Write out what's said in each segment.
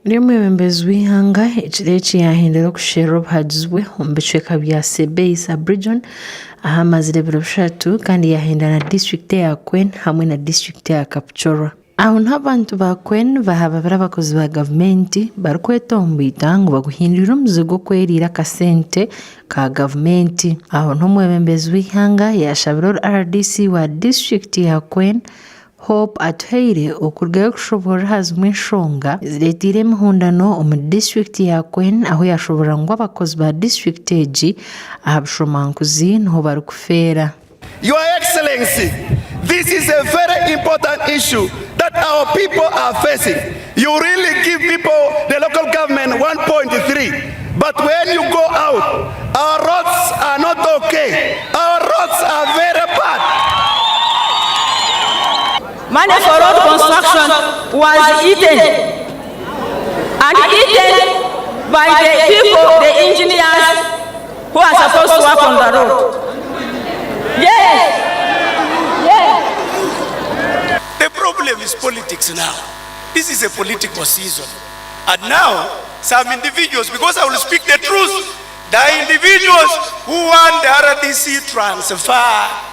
Ndi omwebembezi w'eihanga, ekiro eki yaahindura okusherura obuhagizi bwe omu bicweka bya Sebei sub-region ahu amazire ebiro bishatu kandi yaahenda na disiturikiti eya Kween hamwe na disiturikiti eya Kapchorwa. Aho niho abantu ba Kween baahababira abakozi ba gavumenti barikwetomboita ngu baguhindwire omuze gw'okweriira akasente ka gavumenti. Aho niho omwebembezi w'eihanga yaashabira oru RDC wa disiturikiti ya Kween, Hope Atuhaire okurugayo kushoboorora aha zimwe enshonga ezireeteire emihondano omu disiturikiti ya Kween ahu yashoboorora ngu abakozi ba disiturikiti egi aha bushomankuzi niho barikufeera. Your Excellency, this is a very important issue that our people are facing. You really give people, the local government 1.3 but when you go out, our roads are not okay. Our roads are very bad. Money for road construction was eaten and eaten by the people, the engineers who are supposed to work on the road. Yes. Yes. The problem is politics now. This is a political season. And now, some individuals, because I will speak the truth, the individuals who want the RDC transfer.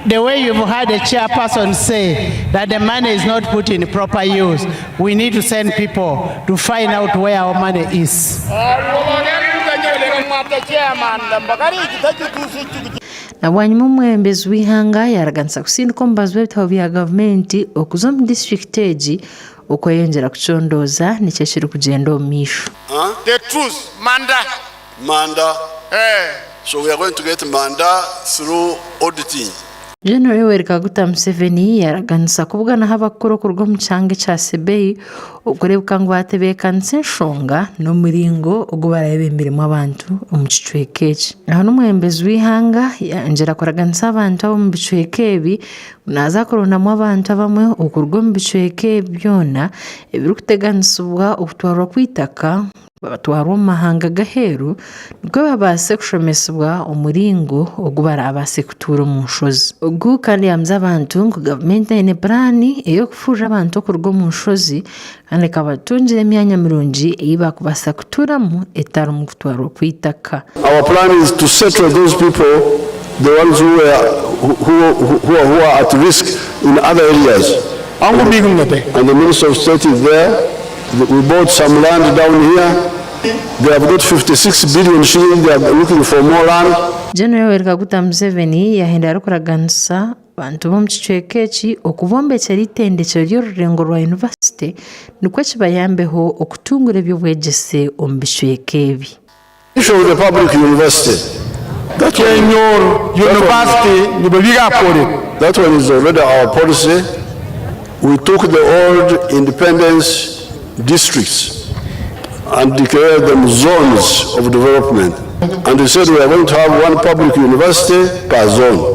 The way you've heard the chairperson say that the money is not put in proper use, we need to send people to find out where our money is. Na bwanyima omwebembezi w'eihanga yaaraganisa kusindika omubazi w'ebitabo bya gavumenti okuza omu disiturikiti egi okweyongyera kucondooza niki ekirikugyenda omu maisho. The truth, manda. Manda. Eh. So we are going to get manda through auditing. General Yoweri Kaguta Museveni yaaraganisa kubuganaho abakuru okuruga omu kyanga ekya Sebei okureebeka ngu baatebeekanisa enshonga n'omuringo ogu baraayebemberemu abantu omu kicweka eki. Aha n'omwebembezi w'eihanga yayongyera kuraganisa abantu ab'omu bicweka ebi ngu naaza kurondamu abantu abamwe okuruga omu bicweka ebi byona ebirikuteganisibwa okutwarwa kw'eitaka Babatwarwa omu mahanga g'aheeru nikwo babaase kushomesibwa omuringo ogu baraabaase kutuura omu nshozi. Ogu kandi yaamuza abantu ngu gavumenti eine puraani ey'okufurura abantu okuruga omu nshozi kandi ekabatungira emyanya mirungi ei baakubaasa kutuuramu etarimu kutwarwa kw'eitaka. Our plan is to settle those people, the ones who were, who, who, who are at risk in other areas. And the Minister of State is there. We bought some land down here. They have got 56 billion shillings. They are looking for more land. General Yoweri Kaguta Museveni yahenda arikuraganisa abantu b'omu kicweka eki okubombekyera eitendekyero ry'orurengo rwa yunivasite nikwo kibayambeho okutungura eby'obwegyese omu bicweka ebi. Issue of the public university. That one, Kenyor University nibo That one is already our policy. We took the old independence districts and declared them zones of development. And we said we are going to have one public university per zone.